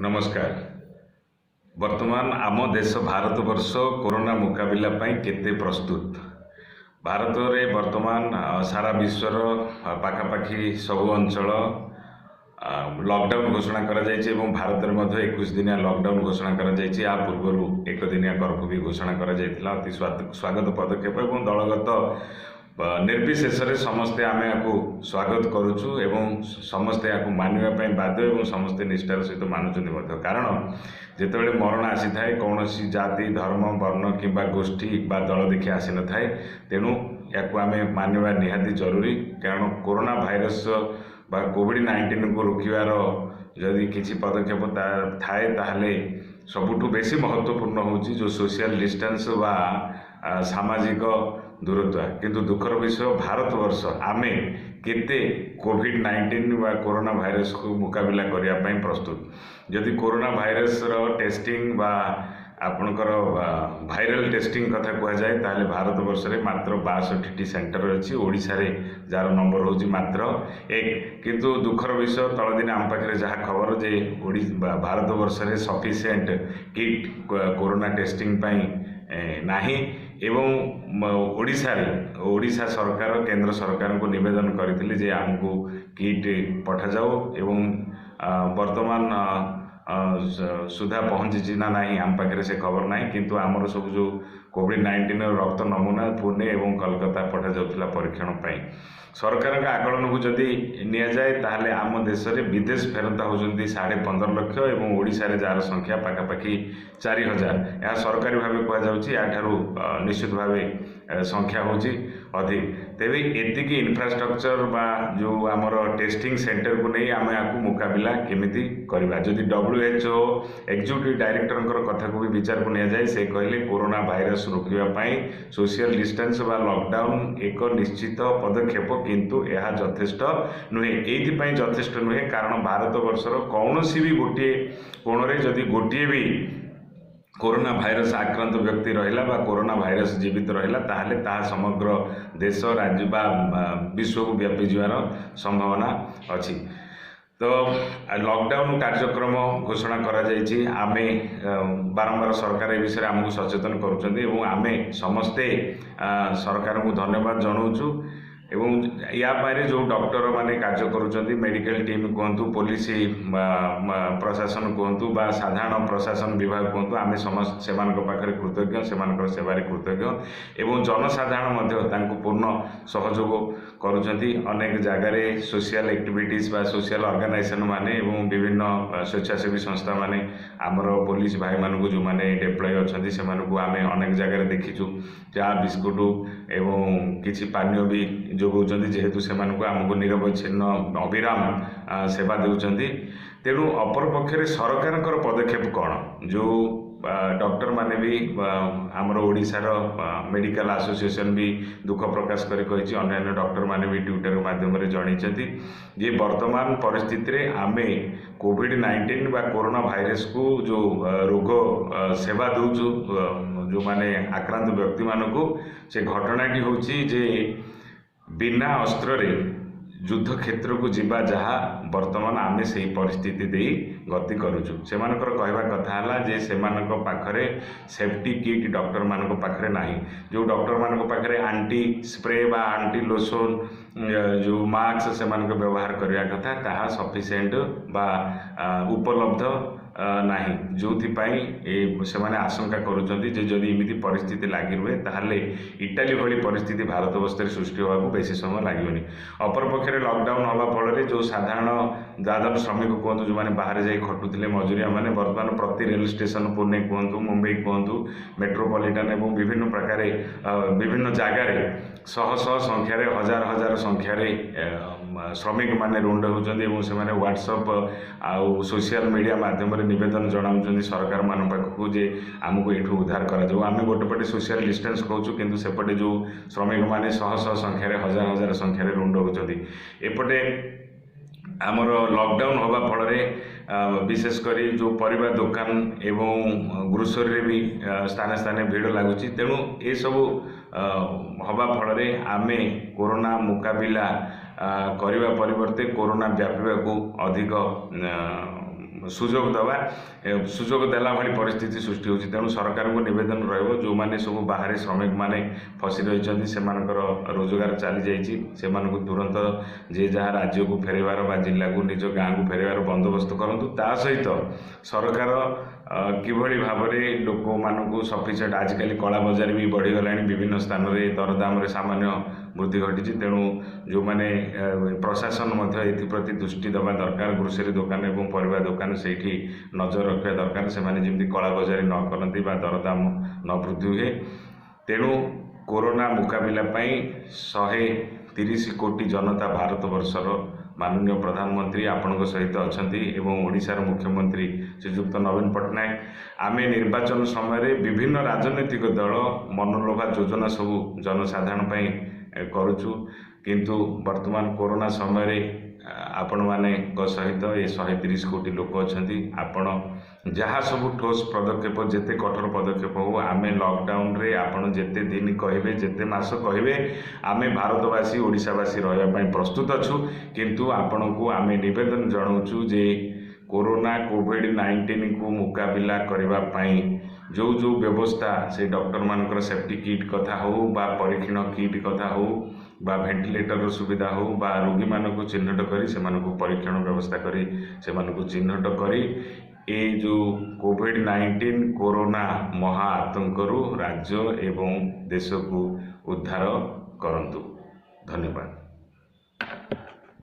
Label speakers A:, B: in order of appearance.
A: ନମସ୍କାର। ବର୍ତ୍ତମାନ ଆମ ଦେଶ ଭାରତବର୍ଷ କରୋନା ମୁକାବିଲା ପାଇଁ କେତେ ପ୍ରସ୍ତୁତ? ଭାରତରେ ବର୍ତ୍ତମାନ ସାରା ବିଶ୍ୱର ପାଖାପାଖି ସବୁ ଅଞ୍ଚଳ ଲକଡାଉନ୍ ଘୋଷଣା କରାଯାଇଛି ଏବଂ ଭାରତରେ ମଧ୍ୟ 21 ଦିନିଆ ଲକଡାଉନ୍ ଘୋଷଣା କରାଯାଇଛି। ୟା ପୂର୍ବରୁ 1 ଦିନିଆ କର୍ଫ୍ୟୁ ବି ଘୋଷଣା କରାଯାଇଥିଲା। ଅତି ସ୍ୱାଗତ ପଦକ୍ଷେପ ଏବଂ ଦଳଗତ ନିର୍ବିଶେଷରେ ସମସ୍ତେ ଆମେ ଏହାକୁ ସ୍ୱାଗତ କରୁଛୁ ଏବଂ ସମସ୍ତେ ଏହାକୁ ମାନିବା ପାଇଁ ବାଧ୍ୟ ଏବଂ ସମସ୍ତେ ନିଷ୍ଠାର ସହିତ ମାନୁଛନ୍ତି ମଧ୍ୟ। କାରଣ ଯେତେବେଳେ ମରଣ ଆସିଥାଏ, କୌଣସି ଜାତି, ଧର୍ମ, ବର୍ଣ୍ଣ କିମ୍ବା ଗୋଷ୍ଠୀ ବା ଦଳ ଦେଖି ଆସିନଥାଏ। ତେଣୁ ଏହାକୁ ଆମେ ମାନିବା ନିହାତି ଜରୁରୀ। କାରଣ କରୋନା ଭାଇରସ୍ ବା କୋଭିଡ଼-19କୁ ରୋକିବାର ଯଦି କିଛି ପଦକ୍ଷେପ ଥାଏ, ତାହେଲେ ସବୁଠୁ ବେଶୀ ମହତ୍ତ୍ୱପୂର୍ଣ୍ଣ ହେଉଛି ଯେଉଁ ସୋସିଆଲ ଡିଷ୍ଟାନ୍ସ ବା ସାମାଜିକ ଦୂରତ୍ୱ। କିନ୍ତୁ ଦୁଃଖର ବିଷୟ, ଭାରତବର୍ଷ ଆମେ କେତେ କୋଭିଡ଼-19 ବା କରୋନା ଭାଇରସକୁ ମୁକାବିଲା କରିବା ପାଇଁ ପ୍ରସ୍ତୁତ? ଯଦି କରୋନା ଭାଇରସର ଟେଷ୍ଟିଂ ବା ଆପଣଙ୍କର ଭାଇରାଲ ଟେଷ୍ଟିଂ କଥା କୁହାଯାଏ, ତାହେଲେ ଭାରତବର୍ଷରେ ମାତ୍ର 62ଟି ସେଣ୍ଟର ଅଛି। ଓଡ଼ିଶାରେ ଯାହାର ନମ୍ବର ହେଉଛି ମାତ୍ର 1। କିନ୍ତୁ ଦୁଃଖର ବିଷୟ, ତଳଦିନେ ଆମ ପାଖରେ ଯାହା ଖବର ଯେ ଭାରତବର୍ଷରେ ସଫିସିଏଣ୍ଟ କିଟ୍ କରୋନା ଟେଷ୍ଟିଂ ପାଇଁ ନାହିଁ ଏବଂ ଓଡ଼ିଶାରେ ଓଡ଼ିଶା ସରକାର କେନ୍ଦ୍ର ସରକାରଙ୍କୁ ନିବେଦନ କରିଥିଲେ ଯେ ଆମକୁ କିଟ୍ ପଠାଯାଉ ଏବଂ ବର୍ତ୍ତମାନ ସୁଦ୍ଧା ପହଞ୍ଚିଛି ନା ନାହିଁ, ଆମ ପାଖରେ ସେ ଖବର ନାହିଁ। କିନ୍ତୁ ଆମର ସବୁ ଯେଉଁ କୋଭିଡ଼-19ର ରକ୍ତ ନମୁନା ପୁନେ ଏବଂ କଲକାତା ପଠାଯାଉଥିଲା ପରୀକ୍ଷଣ ପାଇଁ। ସରକାରଙ୍କ ଆକଳନକୁ ଯଦି ନିଆଯାଏ, ତାହେଲେ ଆମ ଦେଶରେ ବିଦେଶ ଫେରନ୍ତା ହେଉଛନ୍ତି 15.5 ଲକ୍ଷ ଏବଂ ଓଡ଼ିଶାରେ ଯାହାର ସଂଖ୍ୟା ପାଖାପାଖି 4000। ଏହା ସରକାରୀ ଭାବେ କୁହାଯାଉଛି। ଏହାଠାରୁ ନିଶ୍ଚିତ ଭାବେ ସଂଖ୍ୟା ହେଉଛି ଅଧିକ। ତେବେ ଏତିକି ଇନଫ୍ରାଷ୍ଟ୍ରକ୍ଚର ବା ଯେଉଁ ଆମର ଟେଷ୍ଟିଂ ସେଣ୍ଟରକୁ ନେଇ ଆମେ ଏହାକୁ ମୁକାବିଲା କେମିତି କରିବା? ଯଦି WHO executive ଡାଇରେକ୍ଟରଙ୍କର କଥାକୁ ବି ବିଚାରକୁ ନିଆଯାଏ, ସେ କହିଲେ କରୋନା ଭାଇରସ ରୋକିବା ପାଇଁ ସୋସିଆଲ ଡିଷ୍ଟାନ୍ସ ବା ଲକଡାଉନ ଏକ ନିଶ୍ଚିତ ପଦକ୍ଷେପ, କିନ୍ତୁ ଏହା ଯଥେଷ୍ଟ ନୁହେଁ। ଏଇଥିପାଇଁ ଯଥେଷ୍ଟ ନୁହେଁ, କାରଣ ଭାରତବର୍ଷର କୌଣସି ବି ଗୋଟିଏ କୋଣରେ ଯଦି ଗୋଟିଏ ବି କରୋନା ଭାଇରସ ଆକ୍ରାନ୍ତ ବ୍ୟକ୍ତି ରହିଲା ବା କରୋନା ଭାଇରସ ଜୀବିତ ରହିଲା, ତାହେଲେ ତାହା ସମଗ୍ର ଦେଶ, ରାଜ୍ୟ ବା ବିଶ୍ୱକୁ ବ୍ୟାପିଯିବାର ସମ୍ଭାବନା ଅଛି। ତ ଲକଡାଉନ କାର୍ଯ୍ୟକ୍ରମ ଘୋଷଣା କରାଯାଇଛି। ଆମେ ବାରମ୍ବାର ସରକାର ଏ ବିଷୟରେ ଆମକୁ ସଚେତନ କରୁଛନ୍ତି ଏବଂ ଆମେ ସମସ୍ତେ ସରକାରଙ୍କୁ ଧନ୍ୟବାଦ ଜଣାଉଛୁ। ଏବଂ ୟା ପାଇଁ ଯେଉଁ ଡକ୍ଟର ମାନେ କାର୍ଯ୍ୟ କରୁଛନ୍ତି, ମେଡ଼ିକାଲ ଟିମ୍ କୁହନ୍ତୁ, ପୋଲିସ ପ୍ରଶାସନ କୁହନ୍ତୁ ବା ସାଧାରଣ ପ୍ରଶାସନ ବିଭାଗ କୁହନ୍ତୁ, ଆମେ ସମସ୍ତେ ସେମାନଙ୍କ ପାଖରେ କୃତଜ୍ଞ, ସେମାନଙ୍କର ସେବାରେ କୃତଜ୍ଞ ଏବଂ ଜନସାଧାରଣ ମଧ୍ୟ ତାଙ୍କୁ ପୂର୍ଣ୍ଣ ସହଯୋଗ କରୁଛନ୍ତି। ଅନେକ ଜାଗାରେ ସୋସିଆଲ ଆକ୍ଟିଭିଟିସ୍ ବା ସୋସିଆଲ ଅର୍ଗାନାଇଜେସନ ମାନେ ଏବଂ ବିଭିନ୍ନ ସ୍ୱେଚ୍ଛାସେବୀ ସଂସ୍ଥାମାନେ ଆମର ପୋଲିସ ଭାଇମାନଙ୍କୁ, ଯେଉଁମାନେ ଡେପ୍ଲୟ ଅଛନ୍ତି, ସେମାନଙ୍କୁ ଆମେ ଅନେକ ଜାଗାରେ ଦେଖିଛୁ, ଚା, ବିସ୍କୁଟ ଏବଂ କିଛି ପାନୀୟ ବି ଯୋଗାଉଛନ୍ତି, ଯେହେତୁ ସେମାନଙ୍କୁ ଆମକୁ ନିରବଚ୍ଛିନ୍ନ ଅବିରାମ ସେବା ଦେଉଛନ୍ତି। ତେଣୁ ଅପରପକ୍ଷରେ ସରକାରଙ୍କର ପଦକ୍ଷେପ କ'ଣ? ଯେଉଁ ଡକ୍ଟରମାନେ ବି, ଆମର ଓଡ଼ିଶାର ମେଡ଼ିକାଲ ଆସୋସିଏସନ୍ ବି ଦୁଃଖ ପ୍ରକାଶ କରି କହିଛି, ଅନ୍ୟାନ୍ୟ ଡକ୍ଟରମାନେ ବି ଟ୍ୱିଟର ମାଧ୍ୟମରେ ଜଣାଇଛନ୍ତି ଯେ ବର୍ତ୍ତମାନ ପରିସ୍ଥିତିରେ ଆମେ କୋଭିଡ଼-19 ବା କରୋନା ଭାଇରସକୁ ଯେଉଁ ରୋଗ ସେବା ଦେଉଛୁ, ଯେଉଁମାନେ ଆକ୍ରାନ୍ତ ବ୍ୟକ୍ତିମାନଙ୍କୁ, ସେ ଘଟଣାଟି ହେଉଛି ଯେ ବିନା ଅସ୍ତ୍ରରେ ଯୁଦ୍ଧ କ୍ଷେତ୍ରକୁ ଯିବା ଯାହା, ବର୍ତ୍ତମାନ ଆମେ ସେହି ପରିସ୍ଥିତି ଦେଇ ଗତି କରୁଛୁ। ସେମାନଙ୍କର କହିବା କଥା ହେଲା ଯେ ସେମାନଙ୍କ ପାଖରେ ସେଫ୍ଟି କିଟ୍ ଡକ୍ଟରମାନଙ୍କ ପାଖରେ ନାହିଁ। ଯେଉଁ ଡକ୍ଟରମାନଙ୍କ ପାଖରେ ଆଣ୍ଟି ସ୍ପ୍ରେ ବା ଆଣ୍ଟି ଲୋସନ୍, ଯେଉଁ ମାସ୍କ ସେମାନଙ୍କ ବ୍ୟବହାର କରିବା କଥା, ତାହା ସଫିସିଏଣ୍ଟ ବା ଉପଲବ୍ଧ ନାହିଁ। ଯେଉଁଥିପାଇଁ ସେମାନେ ଆଶଙ୍କା କରୁଛନ୍ତି ଯେ ଯଦି ଏମିତି ପରିସ୍ଥିତି ଲାଗି ରୁହେ, ତାହେଲେ ଇଟାଲୀ ଭଳି ପରିସ୍ଥିତି ଭାରତବର୍ଷରେ ସୃଷ୍ଟି ହେବାକୁ ବେଶୀ ସମୟ ଲାଗିବନି। ଅପରପକ୍ଷରେ ଲକଡାଉନ୍ ହେବା ଫଳରେ ଯେଉଁ ସାଧାରଣ ଦାଦନ ଶ୍ରମିକ କୁହନ୍ତୁ, ଯେଉଁମାନେ ବାହାରେ ଯାଇ ଖଟୁଥିଲେ, ମଜୁରିଆ ମାନେ, ବର୍ତ୍ତମାନ ପ୍ରତି ରେଲ ଷ୍ଟେସନ, ପୁନେ କୁହନ୍ତୁ, ମୁମ୍ବାଇ କୁହନ୍ତୁ, ମେଟ୍ରୋପଲିଟାନ ଏବଂ ବିଭିନ୍ନ ପ୍ରକାର ବିଭିନ୍ନ ଜାଗାରେ ଶହ ଶହ ସଂଖ୍ୟାରେ, ହଜାର ହଜାର ସଂଖ୍ୟାରେ ଶ୍ରମିକମାନେ ରୁଣ୍ଡ ହେଉଛନ୍ତି ଏବଂ ସେମାନେ ହ୍ୱାଟ୍ସଅପ୍ ଆଉ ସୋସିଆଲ ମିଡ଼ିଆ ମାଧ୍ୟମରେ ନିବେଦନ ଜଣାଉଛନ୍ତି ସରକାରମାନଙ୍କ ପାଖକୁ ଯେ ଆମକୁ ଏଇଠୁ ଉଦ୍ଧାର କରାଯାଉ। ଆମେ ଗୋଟେ ପଟେ ସୋସିଆଲ ଡିଷ୍ଟାନ୍ସ କହୁଛୁ, କିନ୍ତୁ ସେପଟେ ଯେଉଁ ଶ୍ରମିକମାନେ ଶହ ଶହ ସଂଖ୍ୟାରେ, ହଜାର ହଜାର ସଂଖ୍ୟାରେ ରୁଣ୍ଡ ହେଉଛନ୍ତି। ଏପଟେ ଆମର ଲକଡାଉନ୍ ହେବା ଫଳରେ ବିଶେଷ କରି ଯେଉଁ ପରିବା ଦୋକାନ ଏବଂ ଗ୍ରୋସରୀରେ ବି ସ୍ଥାନେ ସ୍ଥାନେ ଭିଡ଼ ଲାଗୁଛି। ତେଣୁ ଏସବୁ ହେବା ଫଳରେ ଆମେ କରୋନା ମୁକାବିଲା କରିବା ପରିବର୍ତ୍ତେ କରୋନା ବ୍ୟାପିବାକୁ ଅଧିକ ସୁଯୋଗ ଦେବା, ସୁଯୋଗ ଦେଲା ଭଳି ପରିସ୍ଥିତି ସୃଷ୍ଟି ହେଉଛି। ତେଣୁ ସରକାରଙ୍କୁ ନିବେଦନ ରହିବ, ଯେଉଁମାନେ ସବୁ ବାହାରେ ଶ୍ରମିକମାନେ ଫସି ରହିଛନ୍ତି, ସେମାନଙ୍କର ରୋଜଗାର ଚାଲିଯାଇଛି, ସେମାନଙ୍କୁ ତୁରନ୍ତ ଯିଏ ଯାହା ରାଜ୍ୟକୁ ଫେରାଇବାର ବା ଜିଲ୍ଲାକୁ ନିଜ ଗାଁକୁ ଫେରାଇବାର ବନ୍ଦୋବସ୍ତ କରନ୍ତୁ। ତା ସହିତ ସରକାର କିଭଳି ଭାବରେ ଲୋକମାନଙ୍କୁ ସଫିସିଏଣ୍ଟ, ଆଜିକାଲି କଳା ବଜାର ବି ବଢ଼ିଗଲାଣି, ବିଭିନ୍ନ ସ୍ଥାନରେ ଦରଦାମରେ ସାମାନ୍ୟ ବୃଦ୍ଧି ଘଟିଛି। ତେଣୁ ଯେଉଁମାନେ ପ୍ରଶାସନ ମଧ୍ୟ ଏଥିପ୍ରତି ଦୃଷ୍ଟି ଦେବା ଦରକାର। ଗ୍ରୋସରୀ ଦୋକାନ ଏବଂ ପରିବା ଦୋକାନ ସେଇଠି ନଜର ରଖିବା ଦରକାର, ସେମାନେ ଯେମିତି କଳା ବଜାରୀ ନ କରନ୍ତି ବା ଦରଦାମ ନ ବୃଦ୍ଧି ହୁଏ। ତେଣୁ କୋରୋନା ମୁକାବିଲା ପାଇଁ 130 କୋଟି ଜନତା ଭାରତବର୍ଷର ମାନନୀୟ ପ୍ରଧାନମନ୍ତ୍ରୀ ଆପଣଙ୍କ ସହିତ ଅଛନ୍ତି ଏବଂ ଓଡ଼ିଶାର ମୁଖ୍ୟମନ୍ତ୍ରୀ ଶ୍ରୀଯୁକ୍ତ ନବୀନ ପଟ୍ଟନାୟକ। ଆମେ ନିର୍ବାଚନ ସମୟରେ ବିଭିନ୍ନ ରାଜନୈତିକ ଦଳ ମନଲୋଭା ଯୋଜନା ସବୁ ଜନସାଧାରଣ ପାଇଁ କରୁଛୁ, କିନ୍ତୁ ବର୍ତ୍ତମାନ କୋରୋନା ସମୟରେ ଆପଣମାନଙ୍କ ସହିତ ଏ 130 କୋଟି ଲୋକ ଅଛନ୍ତି। ଆପଣ ଯାହା ସବୁ ଠୋସ୍ ପଦକ୍ଷେପ, ଯେତେ କଠୋର ପଦକ୍ଷେପ ହେଉ, ଆମେ ଲକଡାଉନରେ ଆପଣ ଯେତେ ଦିନ କହିବେ, ଯେତେ ମାସ କହିବେ, ଆମେ ଭାରତବାସୀ ଓଡ଼ିଶାବାସୀ ରହିବା ପାଇଁ ପ୍ରସ୍ତୁତ ଅଛୁ। କିନ୍ତୁ ଆପଣଙ୍କୁ ଆମେ ନିବେଦନ ଜଣାଉଛୁ ଯେ କୋରୋନା କୋଭିଡ଼ 19କୁ ମୁକାବିଲା କରିବା ପାଇଁ ଯେଉଁ ଯେଉଁ ବ୍ୟବସ୍ଥା, ସେ ଡକ୍ଟରମାନଙ୍କର ସେଫ୍ଟି କିଟ୍ କଥା ହେଉ ବା ପରୀକ୍ଷଣ କିଟ୍ କଥା ହେଉ ବା ଭେଣ୍ଟିଲେଟରର ସୁବିଧା ହେଉ ବା ରୋଗୀମାନଙ୍କୁ ଚିହ୍ନଟ କରି ସେମାନଙ୍କୁ ପରୀକ୍ଷଣ ବ୍ୟବସ୍ଥା କରି ସେମାନଙ୍କୁ ଚିହ୍ନଟ କରି ଏଇ ଯେଉଁ କୋଭିଡ଼ 19 କୋରୋନା ମହା ଆତଙ୍କରୁ ରାଜ୍ୟ ଏବଂ ଦେଶକୁ ଉଦ୍ଧାର କରନ୍ତୁ। ଧନ୍ୟବାଦ।